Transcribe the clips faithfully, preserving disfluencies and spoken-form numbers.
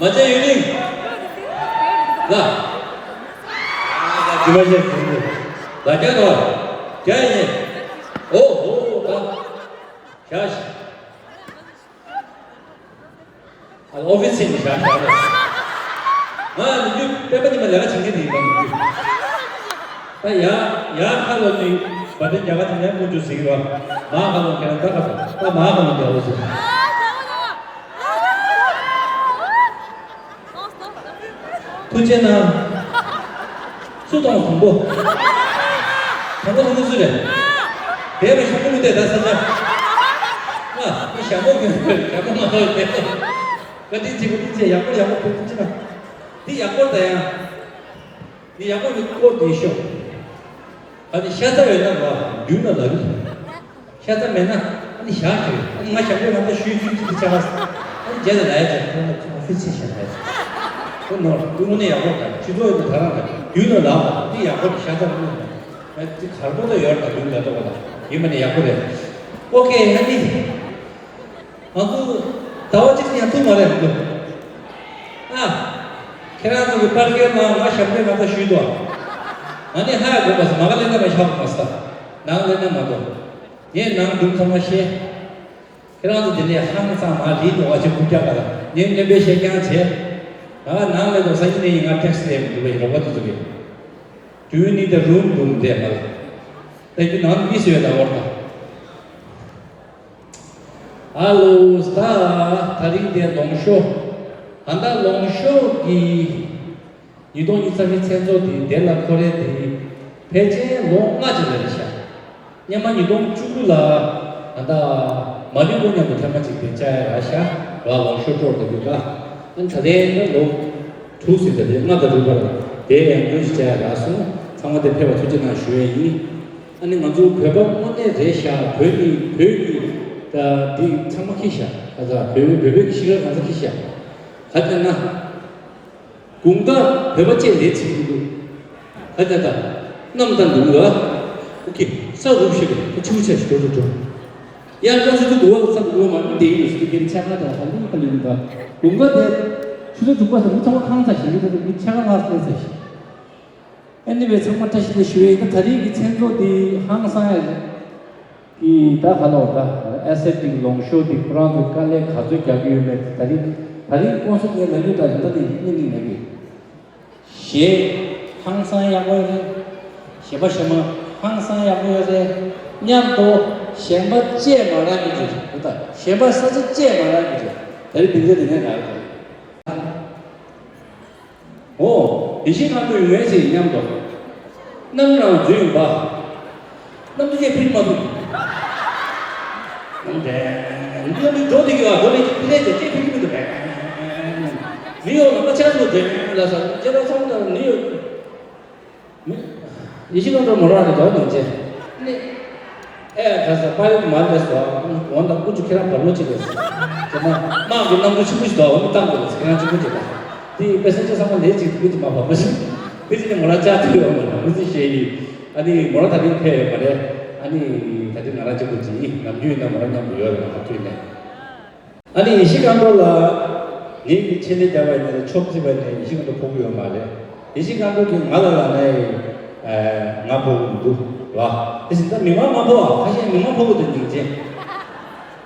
མ་བྱས་ཡུན་རིང་། ལ། ཇི་མ་བྱས་ཟིན་འདུག་ལ་རྒྱ་དོ། རྒྱ་ཡིན། ཨོ་ཧོ་ད། བཞག་ཤིག་ཨ་ཨོ་ཕི་སི་ནས་བཞག་བཞག་རེད། ང་ནི་རྒྱུ་སྤེན་པ་ཉི་མ་ལས་ཀ་བྱེད་མཁན་དེ་ཡིན་པ་མི་རྒྱུ། ད་ཡ་ཡ་ཁ་ལོ་ནི་བ་དེ་རྒྱ་གར་དེ་ནས་མུ་ཅུ་ཟིག་རོ། མ་ཁ་ལོ་ཁྱེད་རང་ད་ཁ་ད་མ་ཁ་ལོ་རྒྱ་ལོ་ཟིག་ཐུགས་རྗེ་གནང་། སུ་དང་དང་པོ། དང་པོ་དང་པོ་སུ་རེད། དེ་མི་ཤོག་ཀུ་མི་དེ་ད་ས་ཆ། ཨ་མི་ཞྭ་མོ་གི་ཞྭ་མོ་མ་ཐོག་དེ། བཀའ་དྲིན་ཆེ་བཀའ་དྲིན་ཆེ། ཡག་པོ་ཡག་པོ་ཐུགས་རྗེ་གནང་། འདི་ཡག་པོ་ད་ཡང་། འདི་ཡག་པོ་མི་སྐོར་དེ་ཤོག་ཨ་ནི་ཤ་ཚ་ཡོད་ན་རོ་མདུན་ལ་ལ་ལུ། ཤ་ཚ་མེད་ན་ཨ་ནི་བཞག་ཤོག་ཨ་ནི་ང་ཞབས་བྲོ་ང་ད་ཞུས་ཞུས་ཅིག་གི་ཆ་ག་ཨ་ནི་རྗེས་ལ་ལ་ཡ་ཅིག་ཁོང་ལ་ཁོང་ཕི་ཚེ་ཤ་ལ་ཡ་ཅིག་ཁོ་ནོར་དུ་དངོས་གནས་ཡག་པོ་དང་སྤྱི་ཚོགས་ཡོད་པ་ད་རང་ག་མདུན་ལ་ལ་འདི་ཡག་པོ་དང་ཤ་ཚ་མི་ནོར་ང་འདི་གར་པོ་ད་ཡོད་ད་མདུན་ལ་ཏོག་ལ་ཡིན་པ་ནི་ཡག་པོ་རེད། ཨོ་ཁེ་ཨ་ནི། ང་ཚོ་ཟླ་བ་གཅིག་ཡང་ཐུག་མ་རེད་འདུག་ཨ། ཁྱེད་རང་ཚོ་གི་པར་སྐྱེལ་མ་ང་ཞབས་འདྲེན་ང་ཚོ་ཞུས་དོ། ང་ནི་ཧ་ཡ་དགོས་པ་སོ་མ་ག་ལེན་ན་མ་ཤག་མ་ས། ནང་ལེན་ན་མ་དོ། ངས་ནང་འདུག་ཚང་མ་ཤེས། ཁྱེད་རང་ཚོ་དེ་ནས་ཧང་སང་མ་ལི་དོ་བ་ཆེ་ཁུག་རྒྱག་ག་ལ་ངས་ངན་པའི་བཤད་རྐྱང་བྱས། ང་ནང་ལེན་དོ་ས་ཡིན་ནས་ཡིན་ང་ཊེག་སི་ལེན་འདུག་པའི་རོགས་པ་དེ་ཚོ་གི། Do you need a room? Room there མ་ལ། ད་ཀྱི་ནང་མི་སུ་ཡོད་ད་བར་ན། ཧ་ལོ་ས། ད་རིང་དེ་ལོངས་ཤོག་ད་ལྟ་ལོངས་ཤོག་གི་ཉིས་སྟོང་ཉི་ཤུ་རྩ་བཞི་མཚན་ཚོགས་དེ་དེ་ལ་ཁོ་རེ་དེ་ཕལ་ཆེར་ལོ་ལྔ་ཅིག་རེད་ཤག་སྔོན་མ་ཉིས་སྟོང་བཅུ་དགུ་ལ་ད་ལྟ་མ་ལུས་ཀུན་མཉམ་དུ་ཐེངས་མ་གཅིག་དེ་བཅར་ཡ་ར་ཤག་ར་ལོངས་ཤོག་སྤྲོར་དེ་དུས་ཀ་ཨ་ད་རེས་ད་ལོ་དྲུག་ཟིན་ད་དེ་ལྔ་དང་དྲུག་པར་དེ་ཡང་སྐྱོན་ཞིག་བཅར་ཡ་ར་སོང་ཚང་མ་དེ་ཕེབས་པ་ཐུགས་རྗེ་གནང་ཞུ་ཡས་ཡིན། ཨ་ནི་ང་ཚོ་བོད་པ་དངོས་གནས་རེད་ཤག་བོད་ཀྱི་བོད་ཀྱི་ད་འདི་ཚང་མ་ཁྱི་ཤག་ད་ད་བོད་བོད་བོད་ཀྱི་ཤི་ཁར་གང་ས་ཁྱི་ཤག་ག་དེ་ན་དགུན་ཁ་བོད་པ་བཅས་ལས་བྱེད་ཀྱི་འདུག་ག་དེ་ད་གནམ་ད་འདུག་ལ་ཨོ་ཁེ་ས་རུབ་ཤིག་ཁོ་ཆུ་ཆ་ཞིག་འགྲོ་འགྲོ་འགྲོ་ཡང་ཁ་ཚུ་ཚུ་འགྲོ་བ་ས་འགྲོ་མ་འདི་ཡིན་ཟེར་གྱི་ཆ་ག་དང་ཧ་ལུང་ཧ་ལུང་ད་དགུན་ཁ་དེ་ཆུ་ཚོད་དྲུག་པ་ས་མི་ཚང་མ་ཁང་ཚ་ཞིག་མི་ཚང་མ་ཆ་ག་ང་ས་ས་ཞིག Anyway ཚང་མ་བཀྲ་ཤིས་བདེ་ལེགས་ཞུ་ཡས་ཡིན། ད་ད་རིང་གི་མཚན་ཚོགས་འདི་ཧང་སང་ཡ་གི་ད་ཧ་ལོ་ད་ཨེ་སེ་ཊི་ལོངས་ཤོག་འདི་ཁོ་རང་ཚོ་དཀའ་ལས་ག་ཚོད་རྒྱག་གི་ཡོད་མེད་ད་རིང་ད་རིང་ཀོང་སོ་ངས་ལབ་རྒྱུ་ད་རིང་ད་ནི་སྙིང་གི་ལབ་གི་གཞས་ཧང་སང་ཡག་པོ་རེད། གཞས་པ་གཞས་མ་ཧང་སང་ཡག་པོ་ཡོད་རེད། མཉམ་དུ་གཞས་པ་བཅས་མ་རག་གི་རེད། ད་གཞས་པ་ས་ཆ་བཅས་མ་རག་གི་རེད། ད་རིང་འདི་འདྲ་འདི་ནས་རག་གི་རེད། ཨོ། ཡེ་ཤེས་ཁང་དུ་ཡོང་ངེས་ཤིག་མཉམ་དུ། གནམ་རང་རྫུན་ཡིན་པ། གནམ་དུ་ཅེས་ཕིག་མ་ཐུབ། གནམ་དྲན། འདི་ལ་མི་འགྲོ་དེ་གི་བ་འགྲོ་ལས་ཀྱི་ཕི་ལས་ཀྱི་ཅེས་ཕིག་མི་འདུག་པས། མི་ཡོང་ལ་མ་ཆགས་འདུག་དྲན་ལ་ས་ཅེ་ལ་ཚང་དང་མི་ཡོང་། ཡེ་ཤེས་ཀྱི་འགྲོ་མོ་རང་གི་དོགས་འདུག་ཅེས། ནི། ཨེ་ཁ་ས་པ་རིག་མ་ལས་སོ། འོན་ཏང་ཀུ་ཅུ་ཁྱེད་རང་བར་ལོ་གཅིག་ལས་སོ། ཁྱེད་མ་དམག་གི་གནམ་གྲུ་ཆེན་པོ་ཞིག་དོགས་མི་བཏང་དགོས་ལས་སོ་ཁྱེད་རང་གཅིག་པུ་གཅིག་ལས། དེ་ཡི་པེ་སེན་ཇར་ཚང་མ་ལས་གཅིག་ཏུ་ཀུ་ཅུ་མ་བར་ལོ་ཞིག་དེ་ཅི་ནི་མོ་རང་ཅག་ཐུག་ཡོད་མ་རེད་མི་ཚེ་ཤེས་ཡིན། ཨ་ནི་མོ་རང་ད་རིང་ཕེབས་ཡོད་མ་རེད། ཨ་ནི་ད་རིང་ང་རང་གཅིག་པུ་གཅིག་ཡིན་ནམ་རྒྱུན་ཡིན་ན་མོ་རང་མཉམ་དུ་ཡོད་རེད་མ་ཐུག་ནས། ཨ་ནི་ཡེ་ཤེས་སྒང་དྲུག་ལ་ངེད་ཀྱི་ཆེད་ལས་རྒྱབ་པ་ཡིན་ན་ཆོབ་རྩིས་པ་ཡིན་ན་ཡེ་ཤེས་སྒང་དྲུག་ཕོག་གི་ཡོད་མ་རེད། ཡེ་ཤེས་སྒང་དྲུག་གིས་ང་ལ་ལབ་ན་ཡིན། ང་ཕོག་གི་མི་འདུག་བ། དེ་བཞིན་ད་མི་མང་མ་ཕོག་ཨ་ཁ་ཤས་མི་མང་ཕོག་གི་འདུག་སྙིང་རྗེ།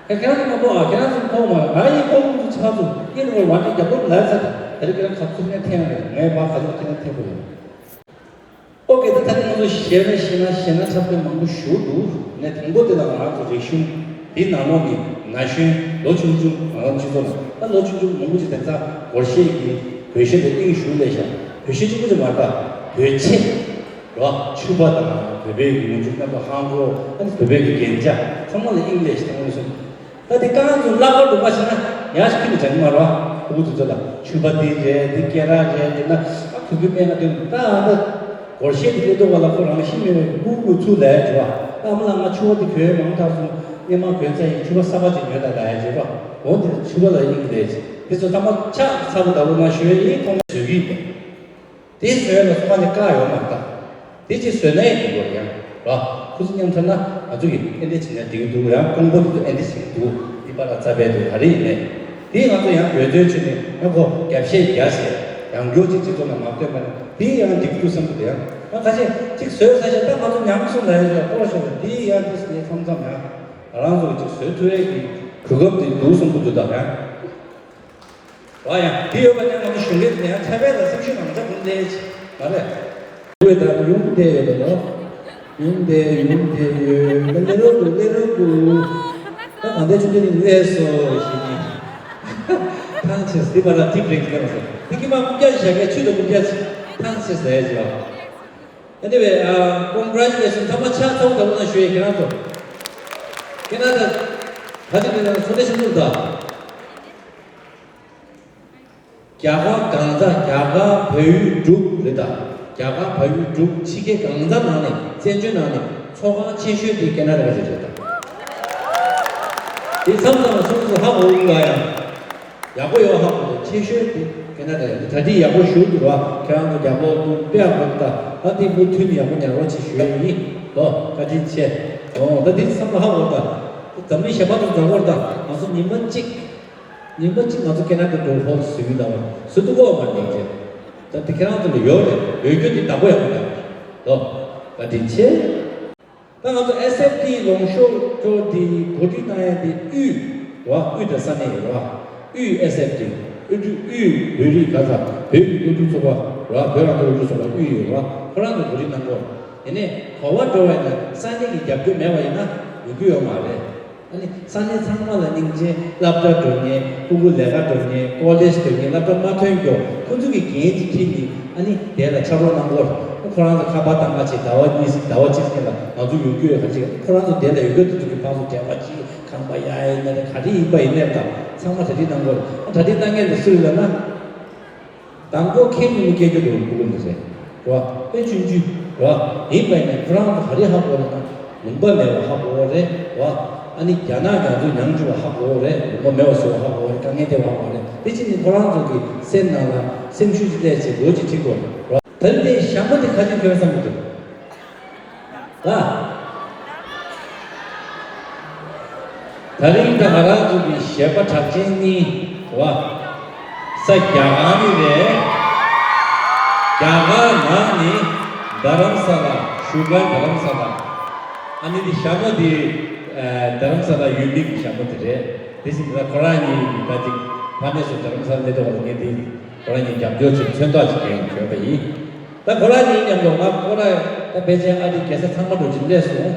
ཁྱེད་ཁྱེད་རང་ཚོ་མ་ཕོག་ཨ་ཁྱེད་རང་ཚོ་ཕོག་མ་ང་ཡིན་ཕོག་གི་འདུག་ཚ་ཚོ་ངས་ནི་བར་ནས་རྒྱབ་ལོག་ལབ་ཚར། ད་རེས་ཁྱེད་རང་ག་ཚོད་ནས་འཐེན་ཡོང་རེད་ངས་བ་ག་ཚོད་འཐེན་ན་འཐེན་དགོས་རེད། ཨོ་ཀེ་ད་ད་ནི་ང་ཚོ་གཞས་ནས་གཞས་ན་གཞས་ན་འཁྲབ་སྟོན་མང་པོ་ཞུ་འདུག་ངས་དང་པོ་དེ་ལ་ང་རང་ཚོ་རིག་གཞུང་འདི་ནང་ལོགས་ནི་ན་གཞོན་ལོ་ཆུང་ཆུང་ང་རང་སྤྱི་ཚོགས་ལ་ད་ལོ་ཆུང་ཆུང་མང་པོ་ཅིག་དེང་སང་སྒོར་གཞས་ཀྱི་བོད་གཞས་དང་དབྱིངས་ཞུགས་ལས་ཤག་བོད་གཞས་གཅིག་པུ་ཅིག་མ་རེད་པ། བོད་ཆས་རེད་པ། ཕྱུ་པ་དང་བོད་པའི་གི་ངུ་ཆུ་རྣམ་པ་ཧང་གོ་ཨ་ནི་བོད་པའི་གི་རྒྱན་ཆ་ཚང་མ་ལ་དབྱིངས་ལས་ཤག་ད་ང་ཚོ་སོང་། ད་དེ་རྐང་ཚོ་བརླག་པར་འགྲོ་པ་ཞིག་ན་ཡང་ཞིག་ཁྱོད་ཀྱི་བྱ་གི་མ་རོ། ཕྲུ་གུ་ཚོ་ཚོ་ལ་ཕྱུ་པ་འདི་རེད་འདི་སྐེ་རགས་རེད་འདི་ན་ཨ་གུ་གུ་སྨན་ཁང་དུ་ད་ཨ་ད་སྒོར་གཞས་འདི་སླེབས་འདུག་བ་ལ་ཁོ་རང་ཤི་མེད་པའི་སྐུ་གུ་ཚུར་ལས་བྱོ་བ་ཨ་མ་ལ་ང་ཕྱུ་པ་འདི་གོན་མང་ཐག་སོང་སྔས་མ་གོན་ཚ་ཡི་ཕྱུ་པ་གསར་པ་ཅིག་ཉོས་ད་ལ་ཡ་བྱེད་རོགས་འོ་འདི་ཕྱུ་པ་ལ་ཡིན་གི་རེད། འདི་ཚོ་ཚང་མ་ཆགས་ཚ་པོ་ད་བོ་ན་ཞོལ་ཡིན་མཐོང་བཟོས་གི་ཡིན། དེ་བཟོས་ལ་སོ་མ་ནི་བཀག་ཡོད་མ་རེད་ད། དེ་ཅིག་བཟོས་ན་ཡང་འགྲིག་གི་རེད་ཡང་ར། ཁུ་ཚུར་མཉམ་ཐར་ན་ང་ཚོ་གི་ཨེ་འདྲས་བྱས་ན་འགྲིག་གི་འདུག་ཡང་ཀོང་པོ་དེ་ཚོ་ཨེ་འདྲས་བྱེད་ཀྱི་འདུག་འདི་པ་ར་རྩ་བའི་དེ་ག་རེ་ཡིན་ནས། དེ་ང་ཚོ་ཡང་འོས་བསྡུའི་ཆེད་ནས་ཨ་ཁོ་རྒྱབ་བཤད་རྒྱག་ཟེར་ཡང་བསྐྱར་ཅིག་སྤྱི་ཚོགས་ནང་མ་བཏོན་པ་ན་དེ་ཡང་འགྲིག་འདུག་བསམ་གྱི་འདུག་ཡང་ང་ཁ་ཤས་ཅིག་བཟོས་ས་ཞིག་ད་ང་ཚོ་ཉམས་སོང་ལ་ཡང་ཞོག་པོ་ཞོག་དེ་ཡང་དེ་ནས་མཚམས་མཚམས་ཡང་ང་རང་ཚོ་ཅིག་བཟོས་ཐུབ་ཡས་ཀྱི་གོ་སྐབས་དེ་འདུག་བསམ་གྱི་འདུག་ད་ཡང་། ཨ་ཡང་དེ་ཡོད་པ་ཡང་ང་ཚོ་གཞུང་འབྲེལ་དེ་ཡང་འཕྲལ་ཕྲལ་ལ་སེམས་ཤུགས་མང་ཙམ་བསྐུར་འདྲ་ཅིག་མ་རེད། དབུས་དང་ཡུམ་བསྡད་ཡོད་དོ། ཡུམ་བསྡད་ཡུམ་བསྡད་ཡོད་ལེ་ལེ་རོ་འདུག་ལེ་རོ་འདུག་ད་གང་ལྟར་ཆུང་ཆུང་ནི་སླེབས་སོ་ཞེས་ནི། ཐང་ཆད་སི་པ་ལ་ཐིབ་རེག་ལེ་མ་སོ་ནི་ཀི་མ་ཀུ་རྒྱ་ཞག་གི་ཆུ་དང་ཀུ་རྒྱ་ཐང་ཆད་ཟེར་ཡ་ཅི་བ། ཨ་ནི་བས་ཀོང་གྷ་རེ་ཅུ་ལེ་ཤོན་ཚང་མ་ཆ་ཚང་དང་པོ་ན་ཞུ་ཡས་ཁྱེད་རང་ཚོ། ཁྱེད་རང་ཚོ་ད་ཅི་ནི་ཚོ་ལེ་ཤོན་འདུག་ད། རྒྱ་གར་གང་ཟག་རྒྱ་གར་བལ་ཡུལ་འབྲུག་རེད་ད། རྒྱ་གར་བལ་ཡུལ་འབྲུག་ཕྱི་རྒྱལ་གང་ཟག་ནང་ནས་བཙན་བྱོལ་ནང་ནས་ཚོགས་ཁང་ཆེ་ཤོས་དེ་ཀེ་ན་ཌ་རེད་ཟེར་ད། དེ་མཚམས་མཚམས་སོ་སོ་ཧ་གོ་གི་ཡ། ཡག་པོ་ཡོད་ཧ་གོ་ཆེ་ཤོས་དེ་ཀེ་ན་ཌ་རེད། ད་དེ་ཡག་པོ་ཞུ་འདུག་བ་ཁྱེད་རང་ཚོ་རྒྱ་པོ་དེ་དཔེ་ཡག་པོ་ད་ད་དེ་མུ་མཐུད་ནས་ཡག་པོ་ཉར་རོགས་ཅིག་ཞུ་ཡ་ཡིན། ལོ་བཀའ་དྲིན་ཆེ། ཨོ་ད་དེ་མཚམས་ལ་ཧ་གོ་ད། འཛམ་གླིང་གཞན་པ་དང་འདྲ་བོར་ད་ང་ཚོ་ཉི་མ་གཅིག་ཉིན་མ་གཅིག་ང་ཚོ་ཀེ་ན་ཌ་འགྲོ་ཧོལ་བཟོས་ཡོད་ད་བ་བཟོ་ཐུབ་ཀྱི་ཡོད་མ་རེད་ཀྱི། ད་དེ་ཁྱེད་རང་ཚོ་ལ་ཡོད་རེད། ཡོད་རྒྱུ་དེ་བདག་པོ་ཡག་པོ་ཡག་པོ་རེད་ལོ། བཀའ་དྲིན་ཆེ། ད་ང་ཚོ་ཨེས་ཨེཕ་ཊི་ལོངས་ཤོག་ཅོ་དེ་གོ་སྒྲིག་གནང་ཡ་དེ་དབུས་རེད་བ། དབུས་དང་ས་གནས་རེད་བ། དབུས་ཨེས་ཨེཕ་ཊི་དབུས་དབུས་བོད་རིགས་ག་ས་བོད་ཀྱི་སློབ་ཕྲུག་ཚོགས་པ་རེད་བ། བོད་རང་བཙན་སློབ་ཕྲུག་ཚོགས་པ་དབུས་ཡོད་རེད་བ། ཁོ་རང་ཚོ་གོ་སྒྲིག་གནང་གོ། ཡིན་ནའི་གོ་བ་འགྲོ་བས་ན་ས་གནས་ཀྱི་རྒྱབ་སྐྱོར་མེད་པ་ཡིན་ན་ཡོང་རྒྱུ་ཡོད་མ་རེད། ཨ་ནི་ས་གནས་ཚང་མ་ལ་སྙིང་རྗེ། སློབ་གྲྭ་འགྲོ་མཁན། ཕྲུ་གུ་ལས་ཀ་འགྲོ་མཁན། ཀོ་ལེཇ་འགྲོ་མཁན། སློབ་གྲྭ་མ་ཐོན་མཁན་ཁོ་ཚོ་གི་འགན་ཅིག་འཁྱེར་ནས་ཨ་ནི་དེ་ལ་ཕྱག་རོགས་གནང་དགོས། ཁོ་རང་ཚོ་ཁ་པར་བཏང་ག་ཅིག་ཟླ་བ་གཉིས་ཟླ་བ་གཅིག་ཙམ་ལ་ང་ཚོ་ཡོང་རྒྱུ་ཡོད་ག་ཅིག་ཁོ་རང་ཚོ་དེ་ལ་ཡོང་རྒྱུ་དེ་ཚོ་གི་ཕར་ཚུར་འབྲེལ་བ་ཅིག་ཁང་པ་གཡར་ཡིན་ན་རེད། ག་རེ་ཡིན་པ་ཡིན་ནའི་ད་ཚང་མ་གྲ་སྒྲིག་གནང་དགོས། གྲ་སྒྲིག་གནང་མཁན་དེ་སུ་རེད་ལབ་ན། དང་པོ་ཁྱེད་ཉིད་ནས་སྐད་རྒྱག་དགོས་ལུགས་ལ་རེད་བ། དཔེ་ཆུང་ཆུང་བ་ཡིན་པ་ཡིན་ན་ཁོ་རང་ཚོ་ག་རེ་ཧ་གོ་རེད་ན་ལུང་པ་མེད་པ་ཧ་གོ་རེད་བ། ཨ་ནི་རྒྱ་ནག་རྒྱ་མཚོ་མྱངས་བཅུག་པ་ཧ་གོ་རེད། ལུང་པ་མེད་པ་བཟོ་བ་ཧ་གོ་རེད། དཀའ་ངལ་འཕྲད་པ་ཧ་གོ་རེད། དེ་ཕྱིན་ནས་ཁོ་རང་ཚོ་གི་སེམས་ནང་ལ་སེམས་ཤུགས་ཅིག་སླེབས་བྱས་འགོ་ཅིག་ཁྲིད་དགོས་རེད་བ། ད་རིང་དེ་ཞྭ་མོ་དེ་ག་ཅིག་ཐོན་བསམ་གི་འདུག་ད། ད་རིང་ད་ང་རང་ཚོ་གི་གཞས་པ་གྲགས་ཅན་གཉིས་བ། ས་རྒྱ་གར་ནས་རེད། རྒྱ་གར་ནང་ནས་རྡ་རམ་ས་ལ། བཞུགས་སྒར་རྡ་རམ་ས་ལ། ཨ་ནི་འདི་ཞྭ་མོ་འདི་རྡ་རམ་ས་ལ་ཡུལ་མི་གི་ཞྭ་མོ་དེ་རེད། དེ་བཞིན་ད་ཁོ་རང་གཉིས་ད་ཅིག་ཕ་མེས་སུ་རྡ་རམ་ས་ལ་སླེབས་འདུག་བ། ངས་འདི་ཁོ་རང་གཉིས་རྒྱབ་སྐྱོར་བྱེད་མཚོན་རྟགས་ཅིག་ཡིན་བྱོས་པ་ཡིན། ད་ཁོ་རང་གཉིས་མཉམ་དུ་ང་ཁོ་རང་ད་ཕལ་ཆེར་ཨ་རིའི་རྒྱལ་ས་ཚང་མ་འགྲོ་ཅིག་སླེབས་སོང་།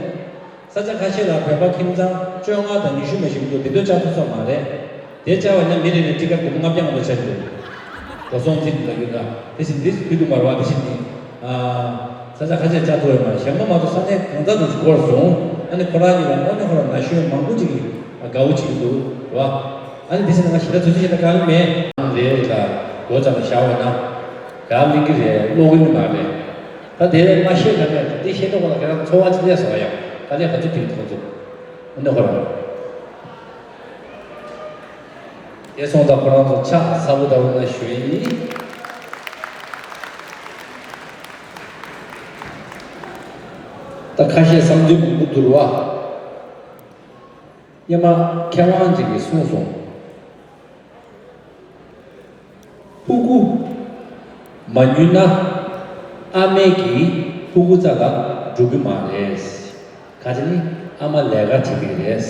ས་ཆ་ཁ་ཤས་ལ་བོད་པ་ཁྱིམ་ཚང་བཅོ་ལྔ་དང་ཉི་ཤུ་མ་ཞིག་འདུག་དེ་ཚོ་བཅར་ཐུབ་ས་མ་རེད། དེ་བཅར་བ་ན་མི་རེ་རེ་ཊི་ཀེ་ཊི་སྒོར་མོ་ལྔ་བརྒྱ་ལྔ་བརྒྱ་ཆགས་ཀྱི་འདུག་གོ་སོང་ཚིག་ལ་ཡོད་ན་དེ་བཞིན་འདི་ཕུལ་དུ་མ་རུང་བ་དེ་བཞིན་ནི། ས་ཆ་ཁ་ཤས་བཅར་ཐུབ་ཡོད་མ་རེད། གཞན་པ་མ་གཏོགས་ས་གནས་གང་ཚང་དུ་སྐོར་སོང་། ཨ་ནི་ཁོ་རང་གཉིས་ལ་དངོས་གནས་ཁོ་རང་ན་གཞོན་མང་པོ་ཅིག་གིས་དགའ་བོ་བྱེད་ཀྱི་འདུག་རེད་བ། ཨ་ནི་དེ་བཞིན་ང་ཞེ་དྲག་དུས་ཚོད་ཞེ་དྲག་གང་མེད། རེད་ལ་སྒོ་ཙམ་ལ་བཞག་པ་ན་ག་ལེན་གྱི་རེད་ཀློག་གི་ནི་མ་རེད། ད་དེ་མ་ཤེས་ན་མེད་དེ་ཤེས་ན་ཁོ་ལ་ཁྱེད་རང་ཚོར་བ་ཅི་ལས་སོང་ཡང་དཀའ་ལས་ག་ཚོད་ཕིག་ཐོག་ཚུགས་འོ་ན་ཁོ་རང་དེ་སོང་ཙང་ཁོ་རང་ཚོ་ཕྱག་ཚ་པོ་ལྟ་བུ་ན་ཞུ་ཡིན། ད་ཁ་ཤས་བསམ་ཚུལ་མང་པོ་འདུག་ར་བ། སྔོན་མ་མཁས་དབང་ཅིག་གིས་གསུངས་སོང་། ཕྲུ་གུ་མ་ཉུལ་ན་ཨ་མས་ཀྱིས་ཕྲུ་གུ་རྩ་ལ་འགྲོ་གི་མ་རེད། ག་ཅི་ནི་ཨ་མ་ལས་ཀ་བྱེད་ཀྱི་རེད།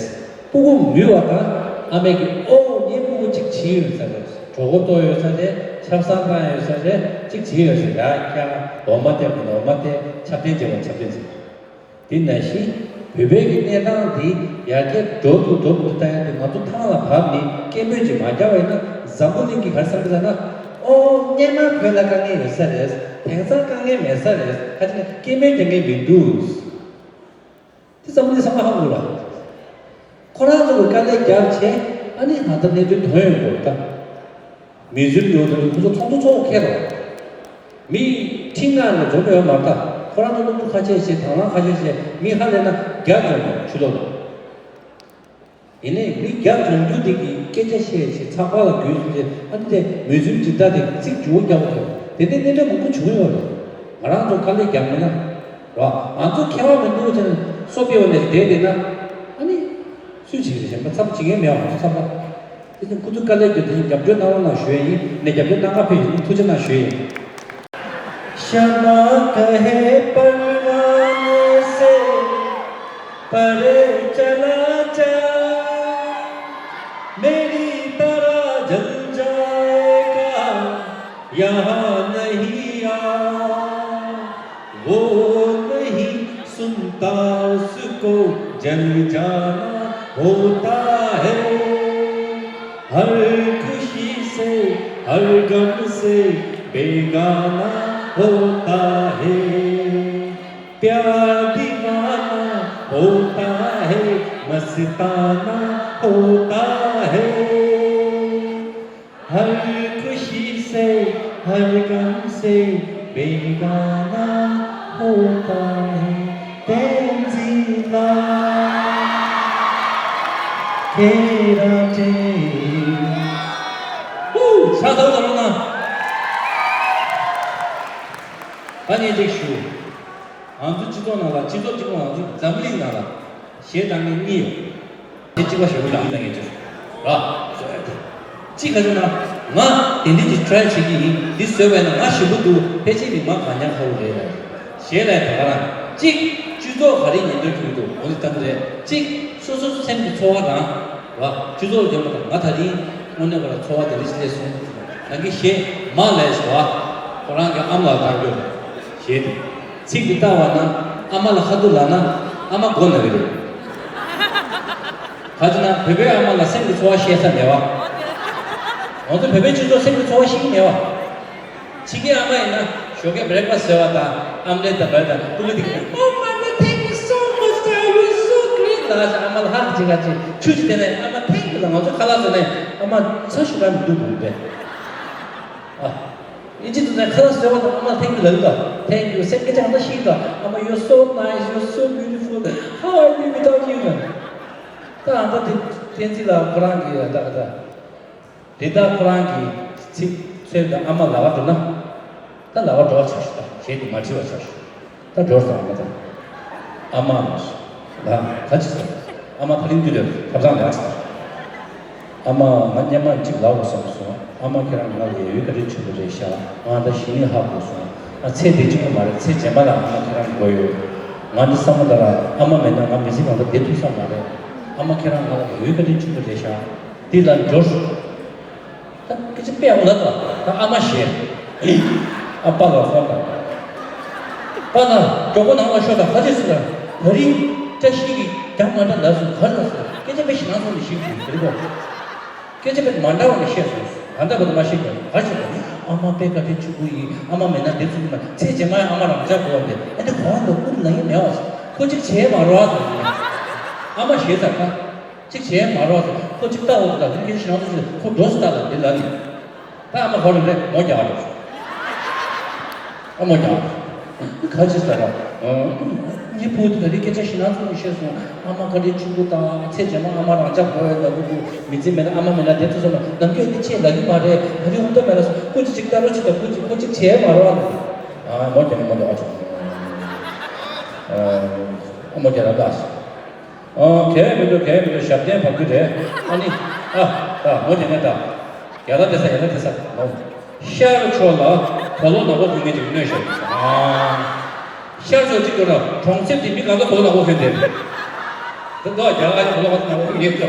ཕྲུ་གུ་ཉུལ་བ་དང་ཨ་མས་ཀྱིས་ཨོ་ངའི་ཕྲུ་གུ་གཅིག་བྱིས་ཡོད་ས་རེད། གྲོད་ཁོག་ལྟོགས་ཡོད་ས་རེད། ཆབ་གསང་བཏང་ཡོད་ས་རེད། གཅིག་བྱིས་ཡོད་ས་རེད། ཡ་ཁྱ་འོ་མ་སྟེར་དགོས་ན་འོ་མ་སྟེར། ཆབ་ཕྲེང་བྱེད་པ་ཆབ་ཕྲེང་བྱེད། དེ་ནང་བཞིན་བོད་པའི་གི་གནས་སྟངས་འདི་ཡར་རྒྱས་འགྲོ་འདུག་འགྲོ་མི་འདུག་ལྟ་ཡ་དེ་ང་ཚོ་ཐང་ལ་བབས་ནས་སྐད་འབོད་ཅིག་མ་རྒྱག་པ་ཡིན་ན་འཛམ་བུ་གླིང་གི་ག་རེ་བསམ་གི་ལབ་ན། ཨོ་སྔོན་མ་བོད་ལ་དཀའ་ངལ་ཡོད་ས་རེད། དེང་སང་དཀའ་ངལ་མེད་ས་རེད། ཁ་ཅིག་ནས་སྐད་འབོད་རྒྱག་མཁན་མི་འདུག་དེ་ཙམ་ནི་བསམ་བློ་ཧ་གོ་ལ། ཁོ་རང་ཚོ་གི་དཀའ་ལས་རྒྱབ་བྱས་ཨ་ནི་ང་ད་གནད་དོན་དོན་ཡོད་དགོས་ད། མི་ཟུར་ཡོད་དོ་ཁོ་ཚོ་ཚོགས་འདུ་ཚོགས་ཁེལ་རོགས། མི་ཁྲི་ལྔ་ནས་འཛོམས་ཡོད་མ་རེད་ད། ཁོ་རང་ཚོ་སློབ་ཕྲུག་ཁ་ཤས་ཤིག་དང་བླངས་ཁ་ཤས་ཤིག་མི་ཧ་ལས་ན་བརྒྱ་འཛོམས་ཡོད་ཆུ་ལོག་ལ། ཡིན་ནའི་མི་བརྒྱ་འཛོམས་རྒྱུ་དེ་གི་སྐད་ཆ་བཤད་ཞིག་ཚགས་པར་ལ་བརྒྱུད་ཞིག་ཨ་ནི་དེ་མི་ཟུར་ཇི་ལྟ་དེ་ཚིག་འཇུག་རྒྱག་པ་དང་དེ་འདྲའི་གནད་དོན་མང་པོ་བྱུང་ཡོད་རེད། ང་རང་ཚོ་དཀའ་ལས་རྒྱག་མེད་ན་ར་ང་ཚོ་ཁྱད་པར་མི་འདུག་ཅེས་སོ་པེ་བ་ནས་བསྡད་བསྡད་ན་ཨ་ནི་སུས་བྱེད་ཀྱི་རེད། གཞན་པ་ཚབ་བྱེད་མཁན་མེད་པ་ང་ཚོ་ཚབ་པ། དེ་ནི་ཁོ་ཚོ་དཀའ་ལས་བརྒྱབ་དེ་ནི་རྒྱབ་སྐྱོར་གནང་རོགས་གནང་ཞུ་ཡ་ཡིན། ནས་རྒྱབ་སྐྱོར་གནང་ག་ཕེབས་ཡིན་ཐུགས་རྗེ་གནང་ཞུ་ཡ་ཡིན། شمع کہے پروانوں سے پرے چلا جا، میری طرح جل جائے گا، یہاں نہیں آ، وہ نہیں سنتا، اس کو جل جانا ہوتا ہے۔ ہر خوشی سے، ہر غم سے بیگانہ ہوتا ہے۔ پیار دیوانہ ہوتا ہے، مستانہ ہوتا ہے۔ ہر خوشی سے، ہر غم سے بیگانہ ہوتا ہے۔ Tenzin la, kera te. Woo! ཤ་ཚ་བོ་ད་རུང་ན། ད་ངས་ཅིག་ཞུ། ང་ཚོ་སྤྱི་ཚོགས་ནང་ལ་སྤྱི་ཚོགས་གཅིག་པོ་ང་ཚོ་འཛམ་གླིང་ནང་ལ་གཞས་བཏང་མཁན་གཉིས་ཡོད། དེ་གཅིག་པ་ཞོགས་པ་ལ་ཡིན་ན་ངས་ཅིག་ར་བཟོ་ཡ་དེ། གཅིག་ག་ཚོད་ན། ང་དེ་འདྲ་གྱི་ཊ་རའི་བྱེད་ཀྱི་ཡིན། འདི་བཟོས་པས་ན་ང་ཞེ་པོ་འདུག་ཕལ་ཆེར་མི་མང་གང་ཉག་ཁ་བོ་རེད་ལ། གཞས་ལ་ད་ག་རང་གཅིག་སྤྱི་ཚོགས་ག་རེ་ཉེན་རྟོག་གྱོང་འདུག་འོ་འདི་ལྟ་བུ་རེད། གཅིག་སོ་སོ་སེམས་ཀྱི་ཚོར་བ་དང་། ར་སྤྱི་ཚོགས་ལ་སྦྱོང་བ་དང་ང་ད་རིང་དངོས་གནས་པ་ལ་ཚོར་བ་དེ་འདྲ་ཞིག་སླེབས་སོང་། རང་གི་གཞས་མ་ལས་ཞེས་པ་ཁོ་རང་གི་ཨ་མ་ལ་བཏང་རྒྱུ་རེད། གཞས་དེ། ཚིག་འདི་ལྟ་བ་ན་ཨ་མ་ལ་ཁ་ཐུག་ལབ་ན་ཨ་མ་མགོ་ན་གི་རེད། ག་ཅི་ན་བོད་པའི་ཨ་མ་ལ་སེམས་ཀྱི་ཚོར་བ་བཤད་ས་མེད་བ། ང་ཚོ་བོད་པའི་སྤྱི་ཚོགས་སེམས་ཀྱི་ཚོར་བ་ཤེས་ཀྱི་མེད་བ། ཕྱི་རྒྱལ་ཨ་མ་ཡིན་ན་ཞོགས་ཀས་བྷེ་རེག་ཕ་སི་ཊི་བཟོས་པ་དང་ཨམ་ལེ་དང་བྷེ་རེད་དང་ཀུ་ལི་དེ་གི་Oh mama, thank you so much, I was so great. ལ་ཨ་མ་ལ་ཧ་གི་ཅི་ག་ཅི་ཆུ་ཅི་དེ་ནས་ཨ་མ་thank you ལ་ང་ཚོ་ཁ་ལག་བཟོས་ནས་ཨ་མ་ཚ་ཞུ་ག་མི་འདུག་འདུག་པས། ཨ། ཨིན་ཇི་དུ་ནས་ཁ་ལག་བཟོས་པ་དང་ཨ་མ་thank you ལབ་གི་ད། Thank you སེམས་སྐད་ཆ་གང་འདྲ་ཤེས་གི་ད། ཨ་མ you're so nice, you're so beautiful, how I live without you ད། ད་ཨ་མ་དེ་བསྟན་འཛིན་ལགས་ཁོ་རང་གི་ད་ད། དེ་ལྟར་ཁོ་རང་གི་ཚིག་ཚོད་དང་ཨ་མ་ལབ་པ་འགྲོ་ན། ད་ལབ་པ་འགྲོ་བ་ཆགས་ཤོག་ད་གཞས་དེ་མ་བྲིས་པ་ཆགས་ཤོག་ད་འགྲོ་སོང་ཨ་མ་དང་། ཨ་མ་ལ་ལ་ག་ཅི་ཟེར། ཨ་མ་ད་རིང་དུས་ལ་ཐབ་ཚང་ལ་ཅི་ཟེར། ཨ་མ་ང་སྔོན་མ་གཅིག་ལབ་དགོས་བསམ་སོང་། ཨ་མ་ཁྱེད་རང་ང་ལ་ཡ་ཡོད་བཀའ་དྲིན་ཆེན་པོ་རེད་ཤག་ང་ད་གཞི་ནས་ཧ་གོ་སོང་། ང་ཚེ་འདི་གཅིག་པོ་མ་རེད། ཚེ་རྗེས་མ་ལ་ཨ་མ་ཁྱེད་རང་དགོས་ཡོད། ང་འདི་བསམ་བློ་ལྟར་ཨ་མ་མེད་ན་ང་མི་ཚེ་གང་ལ་བསྡད་ཐུབ་ས་མ་རེད། ཨ་མ་ཁྱེད་རང་ང་ལ་ཡ་ཡོད་བཀའ་དྲིན་ཆེན་པོ་རེད་ཤག་འདི་ལ་འབྱོར། ད་སྐད་ཆ་དཔེ་ཡག་པོ་ལབ་ད། ད་ཨ་མ་ཞེས། ཨ་ཕ་ལ་ཧོན་ད། པ་ན་གྲོགས་པོ་ནང་ལ་ཤོག་ད་ག་ཅི་ཟེར། ད་རིང་བཀྲ་ཤིས་ཀྱིས་རྒྱ་མ་འདྲ་ལབ་སོང་ག་ལ་ཟེར། སྐད་ཆ་དཔེ་ཞེ་ནང་སོང་ནས་ཞིག་གིས་ཟེར་གོ་སྐད་ཆ་དཔེ་མ་འདྲ་བ་ནས་བཤད་སོང་། ད་ལྟ་བར་དུ་མ་ཤེས་ཀྱང་ག་ཞིག་ལ་ཨ་མ་དཔེ་བཀའ་དྲིན་ཆེན་པོ་ཡིན། ཨ་མ་མེད་ན་བསྡད་ཐུབ་ཀྱི་མ། ཚེ་རྗེས་མ་ཨ་མ་རང་འཇགས་དགོས་པ་འདི་ཨ་འདི་གོ་བ་འདུག་ཀུན་ལ་ཡིན་མེད་བ་ཟེར། ཁོ་གཅིག་བྱས་མ་རོགས་ཟེར། ཨ་མ་ཞེས་ཟེར་ད། གཅིག་བྱས་མ་རོགས་ཟེར། ཁོ་གཅིག་ལྟ་འོ་ད་དེ་གི་ཞེ་ནང་སོང་ཟེར། ཁོ་འགྲོ་སོང་ད་ལ་འདི་ལ་ནི། ད་ཨ་མ་གོ་རེ་རེ་མོ་རྒྱག་རོགས། ཨ་མོ་རྒྱག་རོགས། ག་ཅི་ཟེར་ར། ངའི་བུ་དེ་ད་རེས་སྐད་ཆ་ཞེ་ནང་སོང་ནས་བཤད་སོང་། ཨ་མ་བཀའ་དྲིན་ཆེན་པོ་དང་ཚེ་རྗེས་མ་ཨ་མ་རང་འཇགས་དགོས་ཡོད་ལ་བུ་བུ་མི་ཚེ་མེད་ན་ཨ་མ་མེད་ན་བསྡད་ཐུབ་སོང་ན་ནམ་རྒྱུན་འདི་ཆེད་ལ་གི་མ་རེད། ད་རེས་ཧུང་ཏོ་མེད་ལ་སོང་། ཁོ་ཅི་ཅིག་ལྟ་རོགས་ཅིག་ད། ཁོ་ཅིག་ཁོ་ཅིག་བྱས་མ་རོགས་ཨ་མོ་རྒྱག་མོ་རྒྱག་ཨ་ཅོ། ཨ་མོ་རྒྱག་ར་ལ། ཨ། གལ་མི་འདུག་གལ་མི་འདུག་ཞབས་བརྟན་བབས་ཀྱི་རེད། ཨ་ནི། ཨ། ད་མོ་དེ་ནས་ད། ཡ་ད་དེ་ས་ཡ་ད་དེ་ས་མོ། ཤར་ཕྱོགས་ལ་གོ་ལོག་ནག་པོ་གྱོན་མཁན་ཅིག་གནོད་ཤོར། ཨ། ཤར་ཕྱོགས་གཅིག་ཏུ་ན་གྲོང་གསེབ་དེ་མི་གང་ག་གོ་ལོག་ནག་པོ་གྱོན་ཏེ། དེ་ད་རྒྱ་གར་གྱི་གོ་ལོག་ནག་པོ་གྱོན་ཏེ།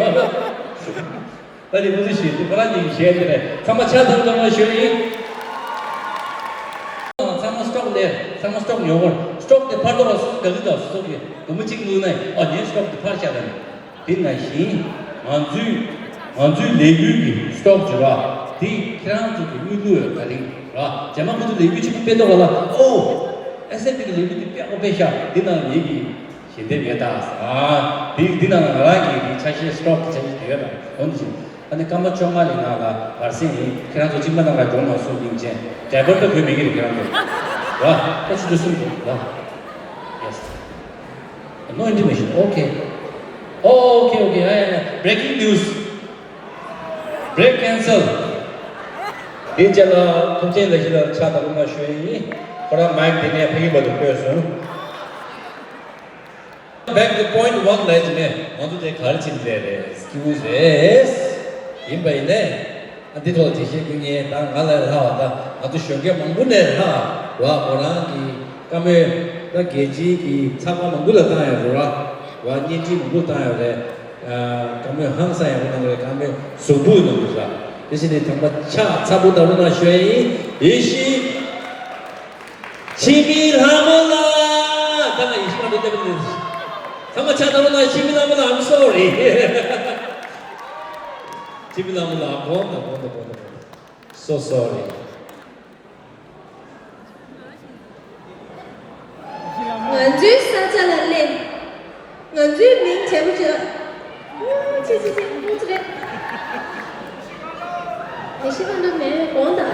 ད་དེ་ཀུ་ཤུ་ཞིག་དེ་ཁོ་རང་གཉིས་ཀྱི་གཞས་དེ་རེད། ཚང་མ་ཆ་ཚང་ཚང་མ་ཞུ་ཡིན། ཚང་མ་སི་ཊོག་ལས། ཚང་མ་སི་ཊོག་ཉོ་དགོས། སི་ཊོག་དེ་ཕར་འགྲོ་བ་སུ་ག་གི་དང་སུ་གི་སྒོར་མོ་གཅིག་བླུགས་ན་ཨ་ངའི་སི་ཊོག་དེ་ཕར་བཞག་ད་ནི། དེ་ནང་བཞིན་ང་ཚོའི་ང་ཚོའི་ལས་འགུལ་གྱི་སི་ཊོག་བྱེད་ར་དེ་ཁྱེད་རང་ཚོ་གི་དངུལ་བླུགས་ཡོད་ད་རིང་ར་རྗེས་མ་ཁོ་ཚོ་ལས་འགུལ་ཆེན་པོ་སྤེལ་འདུག་ག་ལ། ཨོ། ཨེ་སི་ཨེན་ཌི་པི་གི་ལས་འགུལ་དེ་དཔེ་ཨོ་དཔེ་ཤ་དེ་ནང་ངེད་ཀྱི་ཞལ་འདེབས་ཡོད་ད། ཨ། འདི་འདི་ནང་ལ་ང་རང་གི་འདི་ཆ་ཤས་སི་ཊོག་གི་ཆ་ཤས་དེ་ཡོད་ད། འོན་ཏེ་ཨ་ནི་སྐར་མ་བཅོ་ལྔ་ལས་ནང་ལ་བར་གསེང་ཡིན། ཁྱེད་རང་ཚོ་གཅིག་མ་ནང་ལ་འགྲོ་མ་སོང་སྙིང་རྗེ། ཌ་རའི་བར་ད་བོད་མི་གི་རེད་ཁྱེད་རང་ཚོ། ར། ད་ཆུ་ཚོད་གསུམ་འགྲོ་ར། Yes. No intimation. Okay. Okay, okay. ཡ་ཡ་ཡ། Breaking news. Break cancel. དེ་རྗེས་ལ་ཐུབ་ཆེན་ལས་གཞི་ལ་ཕྱག་དང་རུ་མ་ཞུ་ཡིན། ཁོ་རང་མའིག་དེ་ནས་ཕ་གི་བར་དུ་བསྐོས་སོང་། Back to point one ལས་ཀྱི་ནས་ང་ཚོ་དེ་ག་རེ་བྱེད་འདི་རེད། Excuse us. ཡིན་པ་ཡིན་ནས། ཨ་འདི་ཐོག་དེ་བཤད་རྒྱུ་ངས་ད་ང་ལས་ལྷག་བ་ད་ང་ཚོ་གཞོན་སྐྱེས་མང་པོ་ནས་ལྷག་བ་མོ་རང་གི་བཀའ་མོལ་ད་རྒྱལ་སྤྱིའི་གི་ཚགས་པར་མང་པོ་ལ་བཏང་ཡོད་རེད་བ། བ་བརྙན་འཕྲིན་མང་པོ་བཏང་ཡོད་རེད། བཀའ་མོལ་ཧང་སང་ཡག་པོ་གནང་གི་རེད། བཀའ་མོལ་གཟུགས་པོ་གནང་གི་རེད། དེ་བཞིན་ནས་དམ་པ་ཕྱག་ཚ་པོ་ད་རུང་ན་ཞོན་ཡིན་ཡིན་ཤི། འཆི་མེད་ལྷ་མོ་ལ། ད་ང་ཡིན་ཤི་མ་འདོད་ལྟ་བུ་རེད། དམ་པ་ཕྱག་ད་རུང་ན་འཆི་མེད་ལྷ་མོ་ལ། I'm sorry། འཆི་མེད་ལྷ་མོ་ལ་དགོངས་དག་དགོངས་དག་དགོངས་དག So sorry། ང་ཚོའི་ས་ཆ་ལ་སླེབས། ང་ཚོའི་མིང་བྱས་པ་བྱས། ཨུ་ཚེ་ཚེ་ཚེ་ཨུ་ཚེ་རེད། དེ་ཤི་ཁ་འདྲ་མེད་དགོངས་དག་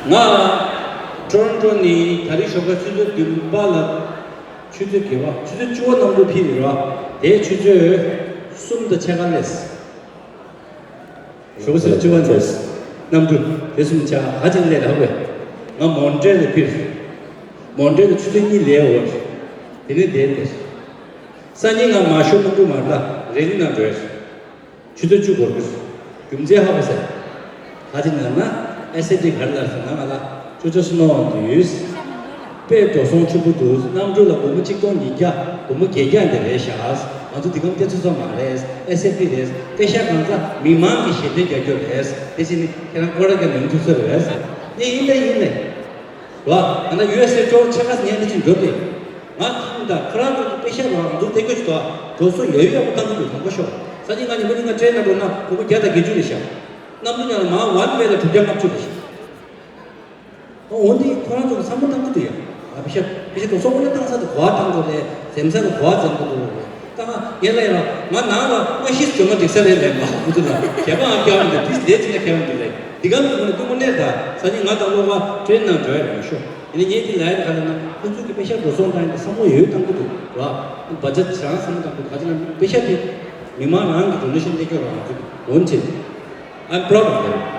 ང་ཊོ་རོན་ཊོ་ནས་ད་རེས་ཞོགས་ཀ་ཆུ་ཚོད་བདུན་པ་ལ་ཆུ་ཚོད་བརྒྱད་པ་ཆུ་ཚོད་བཅུ་པ་གནམ་གྲུ་ཕེབས་ཡོད་ར། དེ་ཆུ་ཚོད་གསུམ་དང་ཕྱེད་ཀ་སླེབས། ཞོགས་ཟེར་ཅི་བ་ཚོས། གནམ་གྲུ་དེ་གསུམ་ཆ་ཧ་ཅང་ལས་རག་པས། ང་མོན་ཊེ་ལ་ཕེབས། མོན་ཊེ་ལ་ཆུ་ཚོད་གཉིས་ལས་འོར། དེ་ནས་བསྡད་དེ། སང་ཉིན་ང་མ་ཤོར་གནམ་གྲུ་མར་ལ་རེ་ལི་ནང་འགྲོ་ཡ། ཆུ་ཚོད་བཅུ་འགོར་གི། རྒྱུ་མཚན་ཧ་གོ་ཟེར། ཧ་ཅང་ལ་ན་ཨེ་སི་ཨེཕ་ཊི་ག་རེ་ལབ་ཟེར་ན་ང་ལ་ཅོ་ཅོ་སི་ནོ་ཝན་དུས། དཔེ་འགྲོ་སོང་ཕྱུག་པོ་འདུག་གནམ་གྲུ་ལ་སྒོར་མོ་གཅིག་སྟོང་ཉིས་བརྒྱ་སྒོར་མོ་བརྒྱད་བརྒྱ་འདི་རེད་ཤག་ང་ཚོ་འདི་གམ་སྐྱེ་ཚོད་ཚོད་མ་རེད། ཨེ་སི་ཨེཕ་ཊི་རེད། པེ་ཤ་གང་ཚ་མི་མང་གི་ཞལ་འདེབས་རྒྱག་རྒྱུ་རེད། དེ་བཞིན་ནི་ཁྱེད་རང་སྐོར་ར་རྒྱག་ཡོང་ཐུབ་ས་རེད། ནི་ཡིན་ལེ་ཡིན་ལེ། རོ། ང་ན་ཡུ་ཨེས་ཨེ་ཅོར་ཆ་ག་ཉན་ནི་ཅིག་འགྲོ་དེ། ང་ཁྱིམ་དང་ཁོ་རང་ཚོ་གི་པེ་ཤ་རོ་འདུག་དེ་གོ་ཅི་ཏོ། འགྲོ་སོ་ཡོད་ཡོད་ཡག་པོ་བཏང་གི་འདུག་དང་པོ་ཤོག་ས་ཉིན་ང་ཉི་མ་ཉིན་ང་ཊེན་ནང་འགྲོ་ན་སྒོར་མོ་བརྒྱ་དང་བརྒྱད་ཅུ་རེད་ཤག་གནམ་གྲུ་ཉག་ལ་མ་ཝན་ཝེ་ལ་དྲུག་བརྒྱ་ལྔ་བཅུ་རེད་ཤག་འོ་འདི་ཁོ་རང་ཚོ་གི་བསམ་བློ་བཏང་གི་འདུག་ཡ། ཨ་པེ་ཤ་པེ་ཤ་དུ་སོག་པོ་ལ་བཏང་ས་དུ་གོ་བ་བཏང་གི་རེད། འཛེམ་ས་དུ་གོ་བ་འཛེམ་གི་འདུག་རེད། ད་ང་ཡན་ལ་ཡ་ལ་ང་ནང་ལ་ཨ་ཤིས་ཇོ་མ་འགྲིག་ས་རེད་ལས་མ་ཁུ་ཚོ་ལ་ཁྱད་པར་ཨང་སྐྱབས་འདུག་དིས་ལས་ཅི་ན་ཁྱད་པར་འདུག་རེད། འདི་ག་མི་ཁོ་ན་ཀུན་པོ་གནས་ད་ས་ཉིན་ང་དང་ལོ་ག་ཊེན་ནང་འགྲོ་ཡ་རེད་ཤོ། ཡིན་ན་ངས་འདི་ལ་ཡ་ག་ལ་ན་ཁོ་ཚོ་གི་པེ་ཤ་འགྲོ་སོང་བཏང་ཡ་བསམ་བློ་ཡོད་བཏང་གི་འདུག་ར། བ་ཇེ་ཊི་རང་བསམ་བློ་བཏང་གི་འདུག་ག་ཅི་ན་པེ་ཤ་དེ་མི་མང་རང་གི་ཌོ་ནེ་ཤན་སླེབས་ཀྱི་རང་ཚུགས་འོན་ཅི། I'm proud of them།